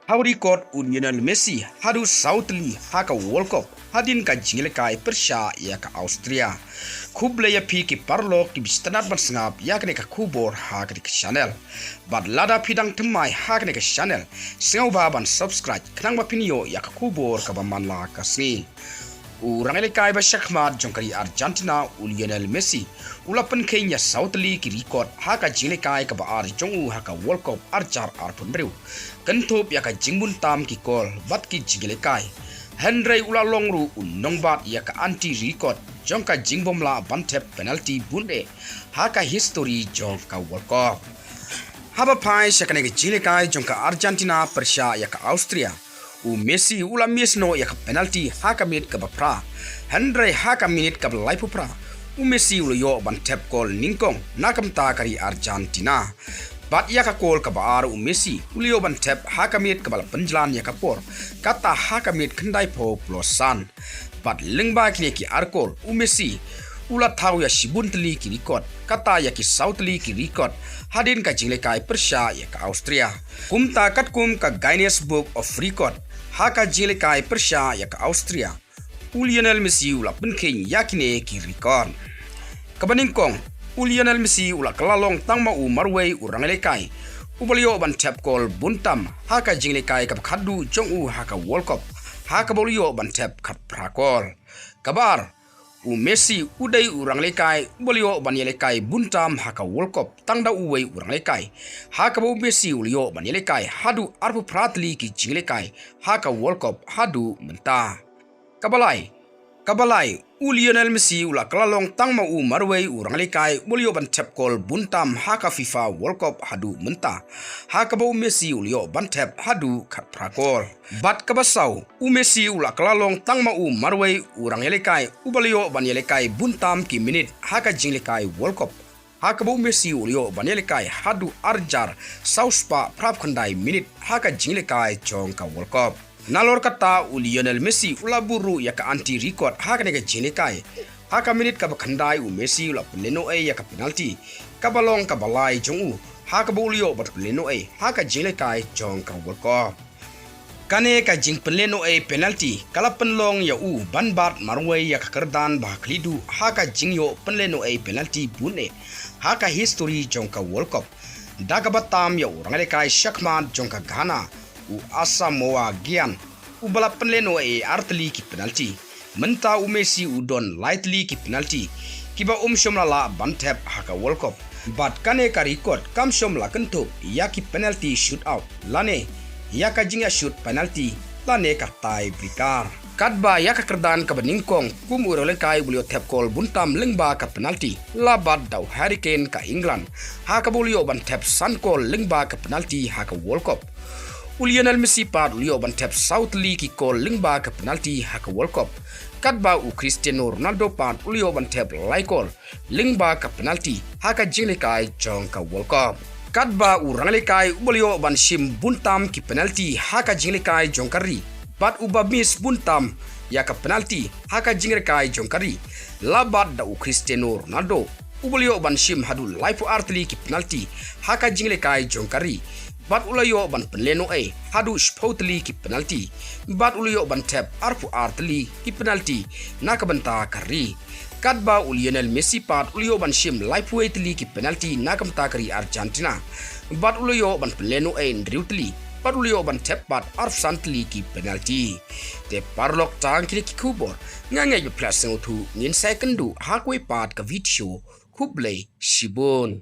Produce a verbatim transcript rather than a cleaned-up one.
Thaw record u Lionel Messi haduh saw tylli ha ka World Cup hadien ka jingïalehkai pyrshah ïa ka Austria. Khublei ïa phi ki paralok kiba sngewtynnat ban sngap ïa kane ka khubor ha kane ka channel. Bad lada phi dang thymmai ha kane ka channel, sngewbha ban subscribe khnang ba phin ïoh ïa ka khubor kaba man la ka sngi. U rangïalehkai ba shakhmat jong ka ri Argentina, u Lionel Messi, u la pynkheiñ ïa saw tylli ki record ha ka jingïalehkai kaba ar jong u ha ka World Cup arhajar arphew hynriew, kynthup ïa ka jingbun tam ki kol bad ki jingïalehkai. Hynrei u la long ruh u nongbat ïa ka anti record jong ka jingbym lah ban thep penalty bun eh ha ka history jong ka World Cup. Haba phai sha kane ka jingïalehkai jong ka Argentina pyrshah ïa ka Austria, u Messi u la miss noh ïa ka penalty ha ka minit kaba phra. Hynrei ha ka minit kaba laiphew phra, u Messi u la ïoh ban thep kol nyngkong na ka bynta ka ri Argentina. Bad ïa ka kol kaba ar u Messi u la ïoh ban thep ha ka minit kaba la pynjlan ïa ka por, kata ha ka minit khyndaiphew phew san. Bad lyngba kine ki ar kol, u Messi u la thaw ïa shibun tylli ki record, kata ïa ki saw tylli ki record hadien ka jingïalehkai pyrshah ïa ka Austria. Kumta katkum ka Guinness Book of Record ha ka jingïalehkai pyrshah ïa ka Austria, u Lionel Messi u la pynkheiñ ïa kine ki record. Kaba nyngkong, u Lionel Messi u la kylla long tang ma u marwei u rangïalehkai uba la ïoh ban thep kol bun tam ha ka jingïalehkai kaba khatduh jong u ha ka World Cup, ha kaba u la ïoh ban thep khatphra kol. Kaba ar, u Messi u dei u rangïalehkai uba la ïoh ban ïalehkai bun tam ha ka World Cup tang da uwei u rangïalehkai, ha kaba u Messi u la ïoh ban ïalehkai haduh arphew phra tylli ki jingïalehkai ha ka World Cup haduh mynta. Kaba lai, kaba lai, u Lionel Messi u la kylla long tang ma u marwei u rangïalehkai uba la ïoh ban thep kol bun tam ha ka FIFA World Cup haduh mynta, ha kaba u Messi u la ïoh ban thep haduh khatphra kol. Bad kaba saw, u Messi u la kylla long tang ma u marwei u rangïalehkai uba la ïoh ban ïalehkai bun tam ki minit ha ka jingïalehkai World Cup, ha kaba u Messi u la ïoh ban ïalehkai haduh arhajar saw spah phraphew khyndai minit ha ka jingïalehkai jong ka World Cup. Nalor kata, u Lionel Messi u la bud ruh ïa ka anti record ha kane ka jingïalehkai. Ha ka minit kaba khyndai, u Messi u la pynlehnohei ïa ka penalty kaba long kaba lai jong u, ha kaba u la ïoh ban pynlehnohei ha ka jingïalehkai jong ka World Cup. Kane ka jingpynlehnohei penalty ka la pynlong ïa u ban bat marwei ïa ka kyrdan ba ha khlieh duh ha ka jingïoh pynlehnohei penalty bun eh ha ka history jong ka World Cup, da kaba tam ïa u rangïalehkai shakhmat jong ka Ghana, u Asamoah Gyan, uba la pynlehnohei ar tylli ki penalty. Mynta u Messi u don lai tylli ki penalty kiba um shym la lah ban thep ha ka World Cup. Bad kane ka record kam shym la kynthup ïa ki penalty shootout lane ïa ka jingïashoot penalty lane ka tie breaker. Katba ïa ka kyrdan kaba nyngkong kum u rangïalehkai uba la ïoh thep kol bun tam lyngba ka penalty la bat da u Harry Kane ka England, ha kaba u la ïoh ban thep san kol lyngba ka penalty ha ka World Cup. U Lionel Messi pat u la ïoh ban thep saw tylli ki kol lyngba ka penalty ha ka World Cup, katba u Cristiano Ronaldo pat u la ïoh ban thep lai kol lyngba ka penalty ha ka jingïalehkai jong ka World Cup. Katba u rangïalehkai uba la ïoh ban shim bun tam ki penalty ha ka jingïalehkai jong ka ri bad uba miss bun tam ïa ka penalty ha ka jingïalehkai jong ka ri la bat da u Cristiano Ronaldo, uba la ïoh ban shim haduh laiphew ar tylli ki penalty ha ka jingïalehkai jong ka ri, bad u la ïoh ban pynlehnohei haduh shiphew tylli ki penalty, bad u la ïoh ban thep arphew ar tylli ki penalty na ka bynta ka ri. Katba u Lionel Messi pat u la ïoh ban shim laiphew wei tylli ki penalty na ka bynta ka ri Argentina, bad u la ïoh ban pynlehnohei hynriew tylli, bad u la ïoh ban thep pat arphew san tylli ki penalty. Te paralok, tang kine ki khubor, nga ngeit ba phi la sngewthuh, ngin sa ïakynduh ha kawei pat ka video. Khublei shibun.